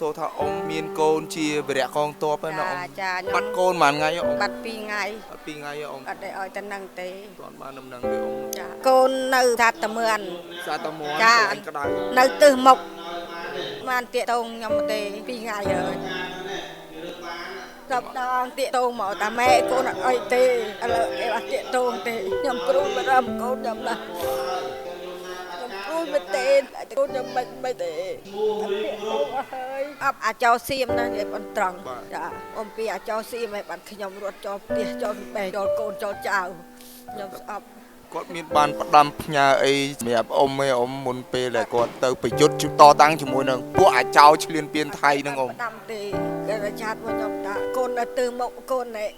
សូថាអ៊ំមានកូនជាវរៈកងទ័ពណា ចា អ៊ំ ចាខ្ញុំ បាត់កូនប៉ុន្មានថ្ងៃអ៊ំ បាត់2ថ្ងៃ បាត់2ថ្ងៃអ៊ំ អត់ได้ឲ្យតែនឹងទេ អត់បានដំណឹងទេអ៊ំ ចាកូននៅថាតមឿន សាតមន់ ចា កន្លែងក្តៅ នៅទិសមុខបានតាកតងខ្ញុំទេ2ថ្ងៃហើយដល់ដងតាកតងមកតាម៉ែកូនអត់អីទេឥឡូវអត់តាកតងទេខ្ញុំព្រួយបារម្ភកូនខ្ញុំណាស់ខ្ញុំព្រួយមែនទេកូនខ្ញុំមិនទេអត់តាកតងអស់ហើយអបអាចោសៀមណានិយាយប៉ុនត្រង់ចាអំពីអាចោសៀមឲ្យបានខ្ញុំរត់ចូលផ្ទះចូលបេះចូលកូនចូលចៅខ្ញុំស្អប់ គាត់មានបានផ្ដាំផ្ញើអីសម្រាប់អ៊ំឯអ៊ំមុនពេលដែលគាត់ទៅប្រយុទ្ធតតាំងជាមួយនឹងពួកអាចោឈ្លានពានថៃនឹងអ៊ំ ផ្ដាំទេគេរឆាតមកខ្ញុំថាកូននៅទិសមុខកូននេះ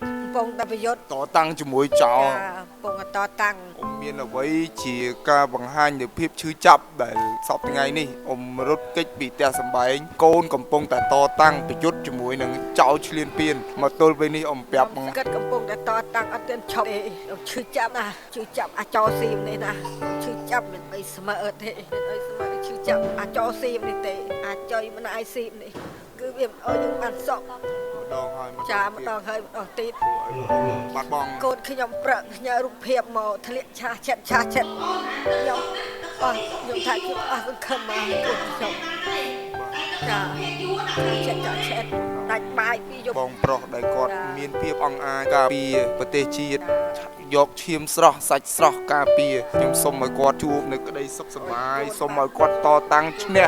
កំពុងតែប្រយុទ្ធ តតាំងជាមួយចោរ ចាកំពុងតែតតាំង អ៊ំមានអ្វីជាការបង្ហាញនូវភាពឈឺចាប់ដែលសពថ្ងៃនេះអ៊ំរត់គេចពីផ្ទះសម្បែងកូនកំពុងតែតតាំងប្រយុទ្ធជាមួយនឹងចោរឈ្លានពានមកទល់ពេលនេះអ៊ំប្រាប់មក គាត់កំពុងតែតតាំងអត់ទាន់ឈប់ទេខ្ញុំឈឺចាប់ណាស់ឈឺចាប់អាចោសៀមនេះណាឈឺចាប់មិនអីស្មើទេមិនអីស្មើឈឺចាប់អាចោសៀមនេះទេអាចុយមិនអាយសៀមនេះគឺវាមិនអោយយើងបានសុខ ម្ដងហើយម្ដង ចា ទៀ ម្ដងហើយម្ដងទៀត បាត់បង់ កូនខ្ញុំប្រឹកផ្ញើរូបភាពមកធ្លាក់ឆាចិត្តឆាចិត្តខ្ញុំអស់ខ្ញុំថាខ្ញុំអស់សង្ឃឹមមកកូនខ្ញុំចាឆាចិត្តឆាចិត្តដាច់បាយពីយប់ បងប្រុសដែលគាត់មានភាពអង្អាចការពារប្រទេសជាតិយកឈាមស្រស់សាច់ស្រស់ការពារខ្ញុំសូមឲ្យគាត់ជួបនៅក្តីសុខសប្បាយសូមឲ្យគាត់តតាំងឈ្នះ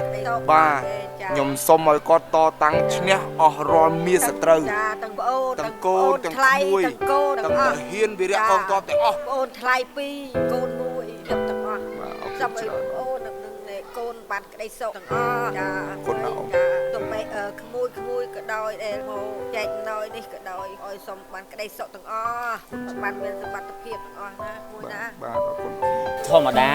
បាទខ្ញុំសូមឲ្យគាត់តតាំងឈ្នះអស់រាល់មាសត្រូវ ចាទាំងប្អូន ទាំងកូនទាំង ថ្លៃ ក្មួយ ទាំងកូន ទាំង ទាំងអស់ ទាហានវីរៈកងទ័ពទាំងអស់ ប្អូនថ្លៃពីរកូនមួយខ្ញុំទាំងអស់ បាទអរគុ សូមឲ្យ ណច្រើន ប្អូននិងនឹងកូនបានក្តីសុខទាំងអស់ចា អរគុណណាស់អូន ចាទោះបីក្មួយក្មួយក៏ដោយដែលមកចែកណយនេះក៏ដោយឲ្យសូមបានក្តីសុខទាំងអស់បានមានសុវត្ថិភាពទាំងអស់ណាក្មួយណា បាទអរគុណ ធម្មតា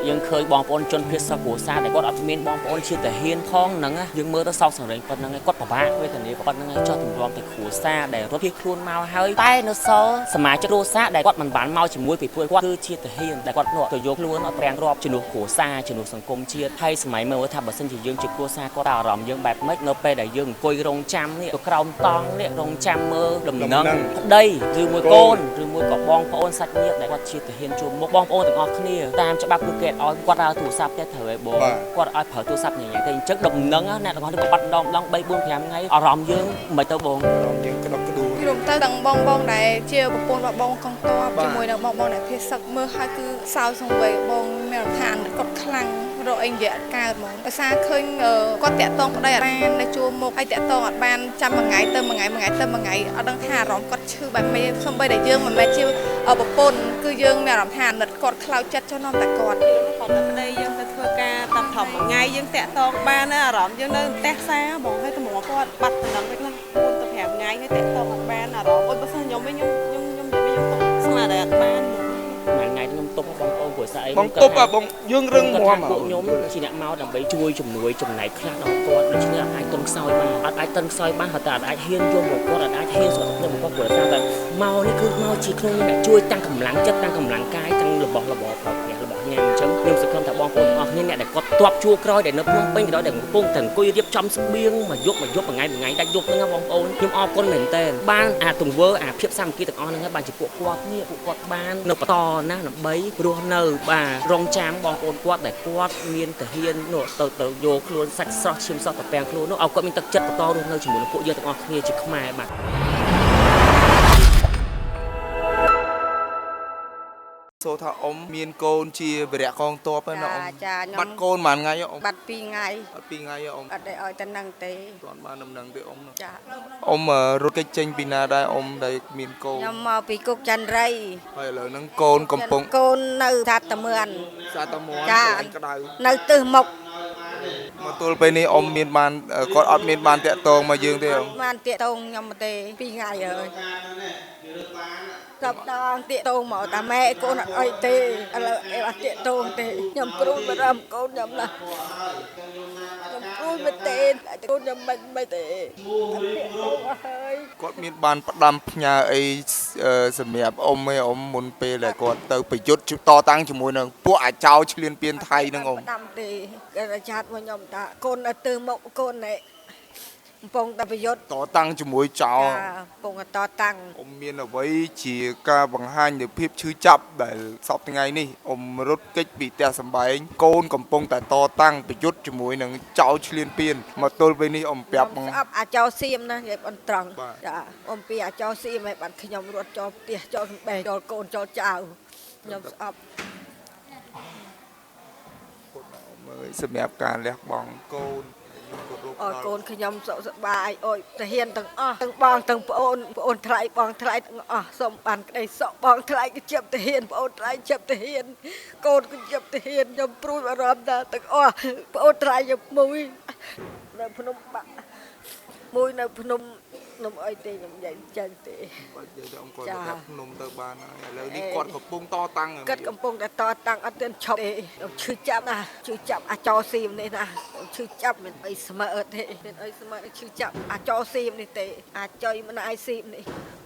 យើងឃើញបងប្អូនជនភៀសសគ្រួសារដែលគាត់អត់មានបងប្អូនជាទាហានផងហ្នឹងណាយើងមើលទៅសោកសង្រេងប៉ុណ្្នឹងឯងគាត់ពិបាកវេទនាប៉ុណ្្នឹងឯងចោះទម្រាំតែគ្រួសារដែលរត់ភៀសខ្លួនមកហើយតែនៅសល់សមាជិកគ្រួសារដែលគាត់មិនបានមកជាមួយពីព្រោះគាត់គឺជាទាហានដែលគាត់នោះទៅយកខ្លួនអត់ប្រាំងរាប់ជំនួសគ្រួសារជំនួសសង្គមជាតិហើយសម័យមើលថាបើសិនជាយើងជាគ្រួសារគាត់អារម្មណ៍យើងបែបម៉េចនៅពេលដែលយើងអង្គុយរងចាំនេះទៅក្រោមតង់នេះរងចាំមើលដំណឹងប្តីឬមួយកូនឬមួយក៏បងប្អូនសាច់ញាតិដែលគាត់ជាទាហានជួបមុខបងប្អូនទាំងអស់គ្នាតាមច្បាប់គឺគេឲ្យគាត់ប្រើទូរស័ព្ទទេត្រូវហើយបងគាត់ឲ្យប្រើទូរស័ព្ទញ៉ៃៗទេអញ្ចឹងដំណឹងអ្នកទាំងអស់នេះក៏បាត់ដងដង3 4 5ថ្ងៃអារម្មណ៍យើងមិនទៅបង អារម្មណ៍យើងក្តុកក្តួល រួមទៅទាំងបងបងដែលជាប្រពន្ធរបស់បងកងទ័ពជាមួយនឹងបងបងដែលភេសឹកមើលហើយគឺសោយសង្វេគបងមានអារម្មណ៍ថាអាណិតគាត់ខ្លាំងរកអីនិយាយអត់កើតហ្មងដោយសារឃើញគាត់តាក់តងប្តីអត់បាននៅជួរមុខហើយតាក់តងអត់បានចាំមួយថ្ងៃទៅមួយថ្ងៃមួយថ្ងៃទៅមួយថ្ងៃអត់ដឹងថាអារម្មណ៍គាត់ឈឺបែបម៉េចសូម្បីតែយើងមិនមែនជាប្រពន្ធគឺយើងមានអារម្មណ៍ថាអាណិតគាត់ខ្លោចចិត្តចុះនាំតែគាត់ គាត់តែប្តីយើងទៅធ្វើការតាមធម្មថ្ងៃយើងតាក់តងបានណាអារម្មណ៍យើងនៅផ្ទះសាបងហើយតម្រគាត់បាត់តំណឹងវិញខ្លះ4ទៅ5ថ្ងៃហើយតាក់តងអត់បានអារម្មណ៍អូយបើសិនខ្ញុំវិញខ្ញុំខ្ញុំខ្ញុំនិយាយខ្ញុំទុកស្មារតីអត់បានហ្មង មួយថ្ងៃខ្ញុំទប់បងប្អូនគ្រួសារអី បងទប់អាបងយើងរឹងមាំ ពួកខ្ញុំជាអ្នកមកដើម្បីជួយជំនួយចំណែកខ្លះដល់គាត់ដូច្នេះអត់អាចទន់ខ្សោយបានអត់អាចទន់ខ្សោយបានហើយតែអត់អាចហ៊ានយំមកគាត់អត់អាចហ៊ានសុខភាពរបស់គាត់ព្រោះតែមកនេះគឺមកជាក្នុងអ្នកជួយតាំងកម្លាំងចិត្តតាំងកម្លាំងកាយតាំងរបស់របរប្រើប្រាស់របស់ញ៉ាំអញ្ចឹងខ្ញុំសង្ឃឹមថាបងប្អូនទាំងអស់គ្នាអ្នកដែលគាត់ទាប់ជួក្រោយដែលនៅភ្នំពេញក៏ដោយដែលកំពុងតែអង្គុយរៀបចំស្បៀងមួយយប់មួយយប់មួយថ្ងៃមួយថ្ងៃដាច់យប់ហ្នឹងណាបងប្អូនខ្ញុំអរគុណមែនតើបានអាទង្វើអាភាពសាមគ្គីទាំងអស់ហ្នឹងហើយបានជាពួកគាត់នេះពួកគាត់បាននៅបន្តណាដើម្បីរស់នៅបាទរងចាំបងប្អូនគាត់ដែលគាត់មានទាហាននោះទៅទៅយកខ្លួនសាច់ស្រស់ឈាមស្រស់ទៅពាំងខ្លួននោះឲ្យគាត់មានទឹកចិត្តបន្តរស់នៅជាមួយនឹងពួកយើងទាំងអស់គ្នាជាខ្មែរបាទ សូថាអ៊ំមានកូនជាវរៈកងទ័ពណាអ៊ំ ចាខ្ញុំ បាត់កូនប៉ុន្មានថ្ងៃអ៊ំ បាត់2ថ្ងៃ បាត់2ថ្ងៃអ៊ំ អត់ได้ឲ្យតែនឹងទេ អត់បានដំណឹងទេអ៊ំ ចា អ៊ំរត់គេចចេញពីណាដែរអ៊ំដែលមានកូន ខ្ញុំមកពីគុកចន្ទរី ហើយឥឡូវហ្នឹងកូនកំពុង កូននៅថាតមឿន សាតមន់ ចា កន្លែងក្តៅ នៅទិសមុខ មកទល់ពេលនេះអ៊ំមានបានគាត់អត់មានបានតាក់ទងមកយើងទេអ៊ំ បានតាក់តងខ្ញុំទេ2ថ្ងៃហើយដល់ដងតាក់តងមកតាម៉ែកូនអត់អីទេឥឡូវអត់តាក់ទងទេខ្ញុំព្រួយបារម្ភកូនខ្ញុំណាស់ខ្ញុំព្រួយមែនទេកូនខ្ញុំមិនទេអត់តាក់ទងអស់ហើយ គាត់មានបានផ្ដាំផ្ញើអី សម្រាប់អ៊ំឯអ៊ំមុនពេលដែលគាត់ទៅប្រយុទ្ធតតាំងជាមួយនឹងពួកអាចោឈ្លានពានថៃនឹងអ៊ំ ដាំទេគេចាត់មកខ្ញុំតាកូននៅទើមកកូននេះកំពុងតែប្រយុទ្ធ តតាំងជាមួយចោ ចាកំពុងតែតតាំង អ៊ំមានអ្វីជាការបង្ហាញនូវភាពឈឺចាប់ដែលសពថ្ងៃនេះអ៊ំរត់គេចពីផ្ទះសម្បែងកូនកំពុងតែតតាំងប្រយុទ្ធជាមួយនឹងចោឈ្លានពានមកទល់ពេលនេះអ៊ំប្រាប់បង ស្អប់អាចោសៀមណានិយាយបងត្រង់ បាទ ចាអំពីអាចោសៀមឲ្យបានខ្ញុំរត់ចូលផ្ទះចូលសម្បែងចូលកូនចូលចៅខ្ញុំស្អប់ អើយសម្រាប់ការលះបង់កូនខ្ញុំគោរព ឲ្យកូនខ្ញុំសុខសប្បាយអុយទាហានទាំងអស់ទាំងបងទាំងប្អូនប្អូនថ្លៃបងថ្លៃទាំងអស់សូមបានក្តីសុខបងថ្លៃក៏ជាប់ទាហានប្អូនថ្លៃជាប់ទាហានកូនក៏ជាប់ទាហានខ្ញុំព្រួយបារម្ភណាស់ទាំងអស់ប្អូនថ្លៃខ្ញុំមួយនៅភ្នំបាក់មួយនៅភ្នំនំអីទេខ្ញុំនិយាយចាញ់ទេ បាទនិយាយទៅអ៊ំគាត់ ចា ទៅថាភ្នំទៅបានហើយឥឡូវនេះគាត់កំពុងតតាំងហើយ គាត់កំពុងតែតតាំងអត់ទាន់ឈប់ទេខ្ញុំឈឺចាប់ណាស់ឈឺចាប់អាចោសៀមនេះណាខ្ញុំឈឺចាប់មិនអីស្មើទេមិនអីស្មើឈឺចាប់អាចោសៀមនេះទេអាចុយម្នាយសៀមនេះ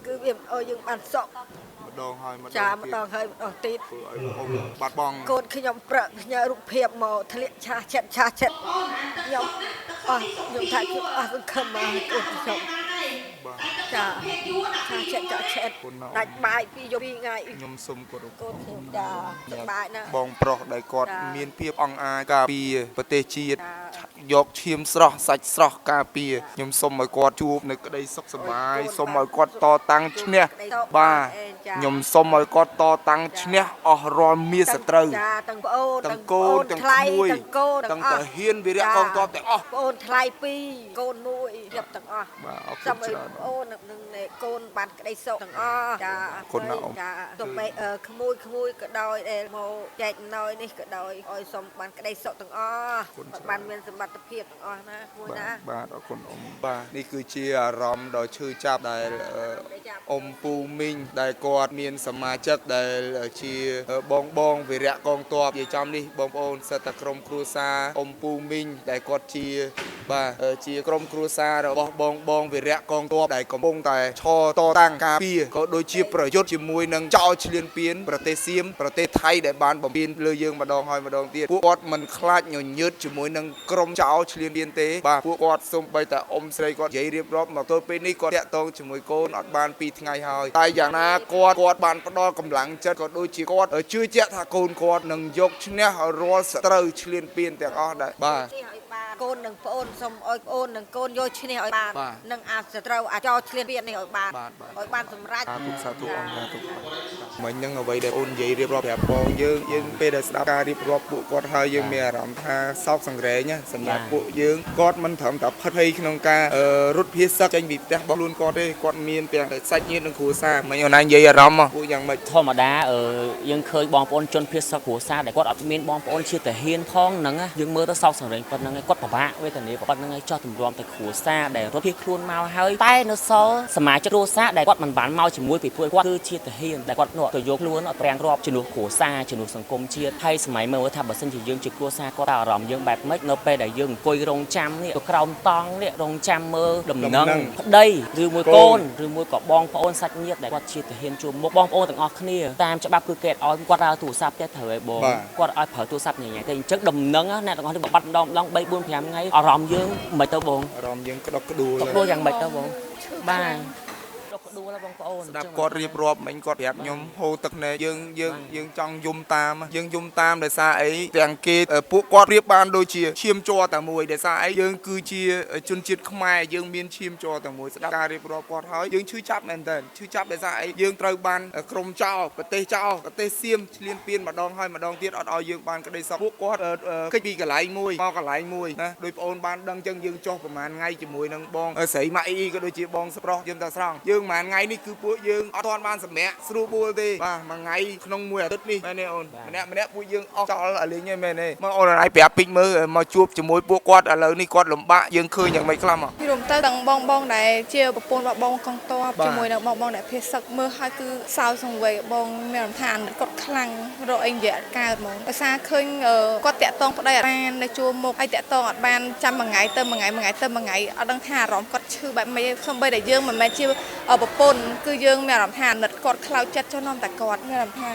គឺវាមិនអោយយើងបានសុខ ម្ដងហើយម្ដង ចា ទៀ ម្ដងហើយម្ដងទៀត ធ្វើឲ្យអ៊ំបាត់បង់ កូនខ្ញុំប្រឹកផ្ញើរូបភាពមកធ្លាក់ឆាឆិតឆាឆិតខ្ញុំអស់ខ្ញុំថាខ្ញុំអស់សង្ឃឹមមកកូនខ្ញុំ បាទ ចាឆាឆិតឆាឆិតដាច់បាយពីយប់ពីថ្ងៃ ខ្ញុំសូមគោរព កូនខ្ញុំចាសប្បាយណាស់ បងប្រុសដែលគាត់ ចា មានភាពអង្អាចការពារប្រទេសជាតិ ចា យកឈាមស្រស់សាច់ស្រស់ការពារខ្ញុំសូមឲ្យគាត់ជួបនៅក្តីសុខសប្បាយសូមឲ្យគាត់តតាំងឈ្នះបាទខ្ញុំសូមឲ្យគាត់តតាំងឈ្នះអស់រាល់មាសត្រូវ ចាទាំងប្អូន ទាំងកូនទាំង ថ្លៃ ក្មួយ ទាំងកូន ទាំងទាហានវីរៈកងទ័ពទាំងអស់ ប្អូនថ្លៃពីរកូនមួយរៀបទាំងអស់ បាទអរគុ សូមឲ្យ ណច្រើន ប្អូននិងកូនបានក្តីសុខទាំងអស់ចា អរគុណណាស់អ៊ំ ចាទោះបីក្មួយក្មួយក៏ដោយដែលមកចែកណយនេះក៏ដោយឲ្យសូមបានក្តីសុខទាំងអស់បានមានសមត្ថភាពទាំងអស់ណាក្មួយ បា ណា ទបាទអរគុណអ៊ំបាទនេះគឺជាអារម្មណ៍ដ៏ឈឺចាប់ដែលអ៊ំពូមីងដែលគាត់មានសមាជិកដែលជាបងបងវីរៈកងទ័ពនិយាយចំនេះបងប្អូនសិតតែក្រុមគ្រួសារអ៊ំពូមីងដែលគាត់ជាបាទជាក្រុមគ្រួសាររបស់បងបងវីរៈកងទ័ពដែលកំពុងតែឈរតតាំងការពារក៏ដូចជាប្រយុទ្ធជាមួយនឹងចោរឈ្លានពានប្រទេសសៀមប្រទេសថៃដែលបានបំពេញលើយើងម្ដងហើយម្ដងទៀតពួកគាត់មិនខ្លាចញញើតជាមួយនឹងក្រុមចោរឈ្លានពានទេបាទពួកគាត់សូម្បីតែអ៊ំស្រីគាត់និយាយរៀបរាប់មកទល់ពេលនេះគាត់តាក់ទងជាមួយកូនអត់បាន2ថ្ងៃហើយតែយ៉ាងណាគាត់បានផ្ដល់កម្លាំងចិត្តក៏ដូចជាគាត់ជឿជាក់ថាកូនគាត់នឹងយកឈ្នះរាល់សត្រូវឈ្លានពានទាំងអស់ដែរបាទ នេះឲ្យបានកូននិងប្អូនសូមឲ្យប្អូននិងកូនយកឈ្នះឲ្យបាន បាទ និងអាសត្រូវអាចោឈ្លានពាននេះឲ្យបាន បាទបាទ ឲ្យបានសម្រេច សាធុសាធុអរសាធុមិញហ្នឹងអ្វីដែលអូននិយាយរៀបរាប់ប្រាប់បងយើងយើងពេលដែលស្ដាប់ការរៀបរាប់ពួកគាត់ហើយយើងមានអារម្មណ៍ថាសោកសង្រេងណាសម្រាប់ពួកយើងគាត់មិនត្រឹមតែផិតភ័យក្នុងការរត់ភៀសសឹកចេញពីផ្ទះរបស់ខ្លួនគាត់ទេគាត់មានទាំងសាច់ញាតិនិងគ្រួសារមិញអូនឯងនិយាយអារម្មណ៍មកពួកយ៉ាងម៉េច ធម្មតាយើងឃើញបងប្អូនជនភៀសសឹកគ្រួសារដែលគាត់អត់មានបងប្អូនជាទាហានផងហ្នឹងណាយើងមើលទៅសោកសង្រេងប៉ុណ្ណឹងឯងគាត់ពិបាកវេទនាប៉ុណ្ណឹងឯងចោះទម្រាំតែគ្រួសារដែលរត់ភៀសខ្លួនមកហើយតែនៅសល់សមាជិកគ្រួសារដែលគាត់មិនបានមកជាមួយពីព្រោះគាត់គឺជាទាហានដែលគាត់នោះទៅយកខ្លួនអត់ប្រាំងរាប់ជំនួសគ្រួសារជំនួសសង្គមជាតិហើយសម័យមើលថាបើសិនជាយើងជាគ្រួសារគាត់អារម្មណ៍យើងបែបម៉េចនៅពេលដែលយើងអង្គុយរងចាំនេះទៅក្រោមតង់នេះរងចាំមើលដំណឹងប្តីឬមួយកូនឬមួយក៏បងប្អូនសាច់ញាតិដែលគាត់ជាទាហានជួបមុខបងប្អូនទាំងអស់គ្នាតាមច្បាប់គឺគេឲ្យគាត់ប្រើទូរស័ព្ទទេត្រូវហើយបងគាត់ឲ្យប្រើទូរស័ព្ទញ៉ៃៗទេអញ្ចឹងដំណឹងអ្នកទាំងអស់នេះបាត់ម្ដងម្ដង3 4 5ថ្ងៃអារម្មណ៍យើងមិនទៅបង អារម្មណ៍យើងក្តុកក្តួល ក្តួលយ៉ាងម៉េចទៅបងបាទក្តុកក្តួលបងប្អូន ស្ដាប់គាត់រៀបរាប់មិញគាត់ប្រាប់ខ្ញុំហូរទឹកភ្នែកយើងយើងយើងចង់យំតាមយើងយំតាមដោយសារអីទាំងគេពួកគាត់រៀបបានដូចជាឈាមជ័រតែមួយដោយសារអីយើងគឺជាជនជាតិខ្មែរយើងមានឈាមជ័រតែមួយស្ដាប់ការរៀបរាប់គាត់ហើយយើងឈឺចាប់មែនតើឈឺចាប់ដោយសារអីយើងត្រូវបានក្រុមចោរប្រទេសចោរប្រទេសសៀមឈ្លានពានម្ដងហើយម្ដងទៀតអត់ឲ្យយើងបានក្តីសុខពួកគាត់គេចពីកន្លែងមួយមកកន្លែងមួយណាដោយបងអូនបានដឹងចឹងយើងចុះប្រហែលថ្ងៃជាមួយនឹងបងស្រីម៉ាក់អ៊ីក៏ដូចជាបងប្រុសយើងតាស្រង់យើងប្រហែលថ្ងៃនេះគឺពួកយើងអត់ទាន់បានសម្រាកស្រួលបួលទេបាទមួយថ្ងៃក្នុងមួយអាទិត្យនេះមែនទេអូនម្នាក់ម្នាក់ពួកយើងអស់ចោលឲ្យលេងហើយមែនទេមកអូនអរប្រាប់ពេចមើលមកជួបជាមួយពួកគាត់ឥឡូវនេះគាត់លំបាកយើងឃើញយ៉ាងម៉េចខ្លះមក ពីរំទៅទាំងបងបងដែលជាប្រពន្ធរបស់បងកងទ័ពជាមួយនឹងបងបងដែលភៀសសឹកមើលហើយគឺសោយសង្វេគបងមានអារម្មណ៍ថាអាណិតគាត់ខ្លាំងរកអីនិយាយអត់កើតហ្មងដោយសារឃើញគាត់តាក់ទងប្តីអត់បាននៅជួរមុខហើយតាក់ទងអត់បានចាំមួយថ្ងៃទៅមួយថ្ងៃមួយថ្ងៃទៅមួយថ្ងៃអត់ដឹងថាអារម្មណ៍គាត់ឈឺបែបម៉េចសូម្បីតែយើងមិនមែនជាប្រព នគឺយើងមានអារម្មណ៍ថាអាណិតគាត់ខ្លោចចិត្តចុះនាំតែគាត់មានអារម្មណ៍ថា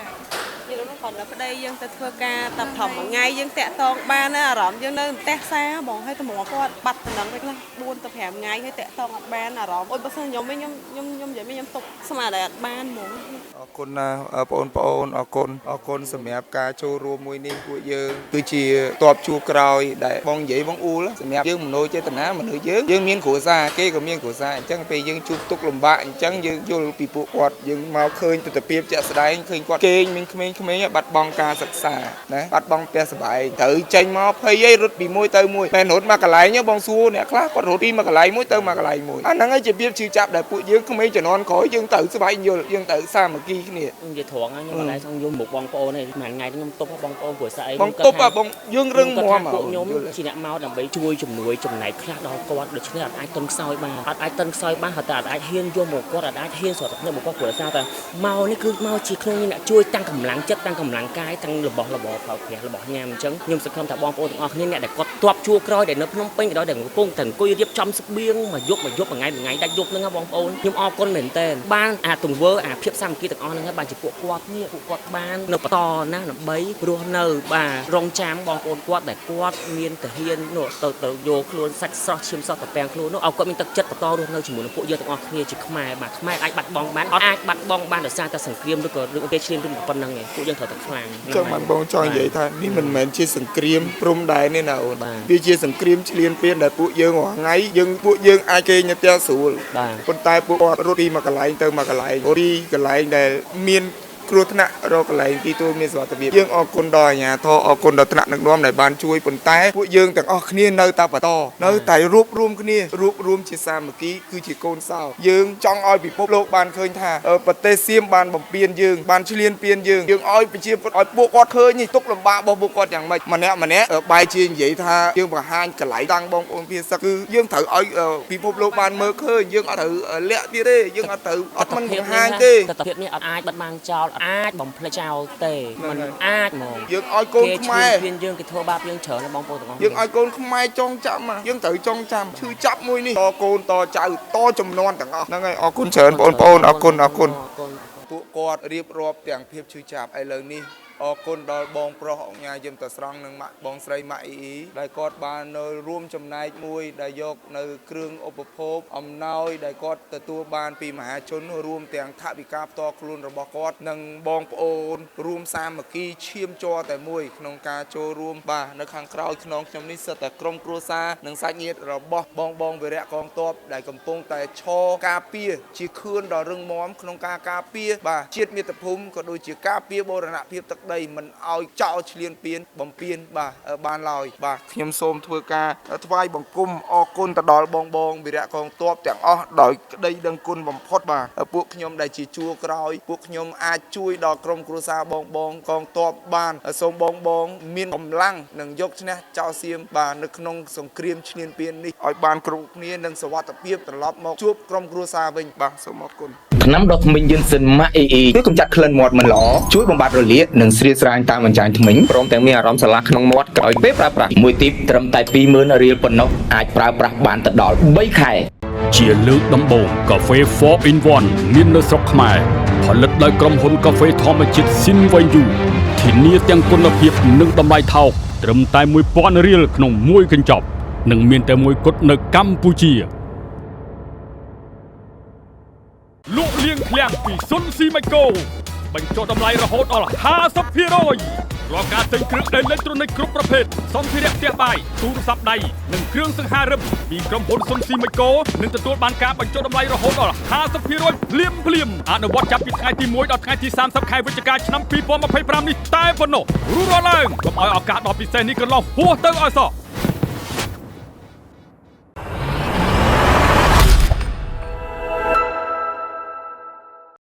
និយាយទៅគាត់នៅប្តីយើងទៅធ្វើការតាមធំមួយថ្ងៃយើងតាក់តងបានអារម្មណ៍យើងនៅផ្ទះសាបងហើយតម្រគាត់បាត់តំណឹងវិញខ្លះ4ទៅ5ថ្ងៃហើយតាក់តងអត់បានអារម្មណ៍អូយបើសិនខ្ញុំវិញខ្ញុំខ្ញុំខ្ញុំនិយាយខ្ញុំទប់ស្មារតីអត់បានហ្មង អរគុណណាបងប្អូនអរគុណអរគុណសម្រាប់ការចូលរួមមួយនេះពួកយើងគឺជាតបជួក្រោយដែលបងនិយាយបងអ៊ូលសម្រាប់យើងមនោចេតនាមនុស្សយើងយើងមានគ្រួសារគេក៏មានគ្រួសារអញ្ចឹងពេលយើងជួបទុក្ខលំបាកអញ្ចឹងយើងយល់ពីពួកគាត់យើងមកឃើញទិដ្ឋភាពជាក់ស្ដែងឃើញគាត់គេងមានក្មេងៗបាត់បង់ការសិក្សាណាបាត់បង់ផ្ទះសម្បែងត្រូវចេញមកភ័យឯងរត់ពីមួយទៅមួយមិនរត់មកកន្លែងបងសួរអ្នកខ្លះគាត់រត់ពីមួយកន្លែងមួយទៅមួយកន្លែងមួយអាហ្នឹងឯងជាភាពឈឺចាប់ដែលពួកយើងក្មេងជំនាន់ក្រោយយើងត្រូវស្វែងយល់យើងត្រូវសាមគ្គីគ្នា និយាយត្រង់ខ្ញុំអត់ដែរចង់យំមុខបងប្អូនទេមួយថ្ងៃខ្ញុំទប់បងប្អូនព្រោះស្អី បងទប់បងយើងរឹងមាំ ពួកខ្ញុំជាអ្នកមកដើម្បីជួយជំនួយចំណែកខ្លះដល់គាត់ដូច្នេះអត់អាចទន់ខ្សោយបានអត់អាចទន់ខ្សោយបានហើយតែអត់អាចហ៊ានយកមកគាត់អត់អាចហ៊ានស្រត់ភ្នែកមកគាត់ព្រោះសារតែមកនេះគឺមកជាក្នុងអ្នកជួយតាំងកម្លាំងចិត្តតាំងកម្លាំងកាយតាំងរបស់របរប្រើប្រាស់របស់ញ៉ាំអញ្ចឹងខ្ញុំសង្ឃឹមថាបងប្អូនទាំងអស់គ្នាអ្នកដែលគាត់ទាប់ជួក្រោយដែលនៅភ្នំពេញក៏ដោយដែលកំពុងតែអង្គុយរៀបចំស្បៀងមួយយប់មួយយប់មួយថ្ងៃមួយថ្ងៃដាច់យប់ហ្នឹងបងប្អូនខ្ញុំអរគុណមែនទែនបានអាទង្វើអាភាពសាមគ្គីទាំងអស់ហ្នឹងបានជាពួកគាត់នេះពួកគាត់បាននៅបន្តណាដើម្បីរស់នៅបាទរងចាំបងប្អូនគាត់ដែលគាត់មានទាហាននោះទៅទៅយកខ្លួនសាច់ស្រស់ឈាមស្រស់តពាំងខ្លួននោះឲ្យគាត់មានទឹកចិត្តបន្តរស់នៅជាមួយនឹងពួកយើងទាំងអស់គ្នាជាខ្មែរបាទខ្មែរអាចបាត់បង់បានអត់អាចបាត់បង់បានដោយសារតែសង្គ្រាមឬក៏រឿងគេឈ្លានពានប៉ុណ្្នឹងឯងពួកយើងត្រូវតែខ្លាំង ចឹងបានបងចង់និយាយថានេះមិនមែនជាសង្គ្រាមព្រំដែនទេណាអូនវាជាសង្គ្រាមឈ្លានពានដែលពួកយើងរាល់ថ្ងៃយើងពួកយើងអាចគេងនៅផ្ទះស្រួលប៉ុន្តែពួកគាត់រត់ពីមួយកន្លែងទៅមួយកន្លែងពីកន្លែងដែលមានគ្រោះថ្នាក់រកកន្លែងទីទួលមានសុវត្ថិភាពយើងអរគុណដល់អាជ្ញាធរអរគុណដល់ថ្នាក់ដឹកនាំដែលបានជួយប៉ុន្តែពួកយើងទាំងអស់គ្នានៅតែបន្តនៅតែរួបរួមគ្នារួបរួមជាសាមគ្គីគឺជាកូនសោយើងចង់ឲ្យពិភពលោកបានឃើញថាប្រទេសសៀមបានបំពេញយើងបានឈ្លានពានយើងយើងឲ្យប្រជាពលឲ្យពួកគាត់ឃើញនេះទុកលំបាករបស់ពួកគាត់យ៉ាងម៉េចម្នាក់ម្នាក់បែរជានិយាយថាយើងបង្ហាញកន្លែងតាំងបងប្អូនភាសាគឺយើងត្រូវឲ្យពិភពលោកបានមើលឃើញយើងអត់ត្រូវលាក់ទៀតទេយើងអត់ត្រូវអត់មិនបង្ហាញទេ ទិដ្ឋភាពនេះអត់អាចបិទបាំងចោលអាចបំភ្លេចចោលទេมันអាចហ្មង យើងឲ្យកូនខ្មែរ គេយើងគេធ្វើបាបយើងច្រើនណាបងប្អូនទាំងអស់ យើងឲ្យកូនខ្មែរចងចាំយើងត្រូវចងចាំឈឺចាប់មួយនេះតកូនតចៅតចំនួនទាំងអស់ហ្នឹងហើយអរគុណច្រើនបងប្អូនអរគុណអរគុណពួកគាត់រៀបរាប់ទាំងភាពឈឺចាប់ឥឡូវនេះអរគុណដល់បងប្រុសអង្គការយឹមតស្រង់និងម៉ាក់បងស្រីម៉ាក់អ៊ីអ៊ីដែលគាត់បាននៅរួមចំណែកមួយដែលយកនៅគ្រឿងឧបភោគអំណោយដែលគាត់ទទួលបានពីមហាជនរួមទាំងថវិកាផ្ទាល់ខ្លួនរបស់គាត់និងបងប្អូនរួមសាមគ្គីឈាមជ័រតែមួយក្នុងការចូលរួមបាទនៅខាងក្រោយខ្នងខ្ញុំនេះសិតតែក្រុមគ្រួសារនិងសាច់ញាតិរបស់បងបងវីរៈកងទ័ពដែលកំពុងតែឈរការពារជាខឿនដ៏រឹងមាំក្នុងការការពារបាទជាតិមាតុភូមិក៏ដូចជាការពារបូរណភាពទឹកដីមិនឲ្យចោលឈ្លានពានបំពេញបាទបានឡើយបាទខ្ញុំសូមធ្វើការថ្វាយបង្គំអរគុណទៅដល់បងបងវីរៈកងទ័ពទាំងអស់ដោយក្តីដឹងគុណបំផុតបាទពួកខ្ញុំដែលជាជួរក្រោយពួកខ្ញុំអាចជួយដល់ក្រុមគ្រួសារបងបងកងទ័ពបានសូមបងបងមានកម្លាំងនិងយកឈ្នះចោលសៀមបាទនៅក្នុងសង្គ្រាមឈ្លានពាននេះឲ្យបានគ្រប់គ្នានិងសុវត្ថិភាពត្រឡប់មកជួបក្រុមគ្រួសារវិញបាទសូមអរគុណ ថ្នាំដុសធ្មេញយិនសិនម៉ាក់អ៊ីអ៊ីជួយកម្ចាត់ក្លិនមាត់មិនល្អជួយបំបត្តិរលាកនិងស្រាយស្រាងតាមអញ្ចាញធ្មេញព្រមទាំងមានអារម្មណ៍ស្រឡះក្នុងមាត់ក្រោយពេលប្រើប្រាស់មួយទីបត្រឹមតែ20000រៀលប៉ុណ្ណោះអាចប្រើប្រាស់បានទៅដល់3ខែ ជាលើកដំបូងកាហ្វេ4 in 1មាននៅស្រុកខ្មែរផលិតដោយក្រុមហ៊ុនកាហ្វេធម្មជាតិស៊ីនវៃយូធានាទាំងគុណភាពនិងតម្លៃថោកត្រឹមតែ1000រៀលក្នុងមួយកញ្ចប់និងមានតែមួយគត់នៅកម្ពុជាលក់លៀងឃ្លាំងពីសុនស៊ីម៉ាកូបញ្ចុះតម្លៃរហូតដល់50%រាល់ការទិញគ្រឿងអេឡិចត្រូនិកគ្រប់ប្រភេទសម្ភារៈផ្ទះបាយទូរស័ព្ទដៃនិងគ្រឿងសង្ហារឹមពីក្រុមហ៊ុនសុនស៊ីម៉ាកូនឹងទទួលបានការបញ្ចុះតម្លៃរហូតដល់50%ភ្លាមភ្លាមអនុវត្តចាប់ពីថ្ងៃទី1ដល់ថ្ងៃទី30ខែវិច្ឆិកាឆ្នាំ2025នេះតែប៉ុណ្ណោះរួចរាល់ឡើងកុំឲ្យឱកាសដ៏ពិសេសនេះកន្លងហួសទៅឲ្យសោះ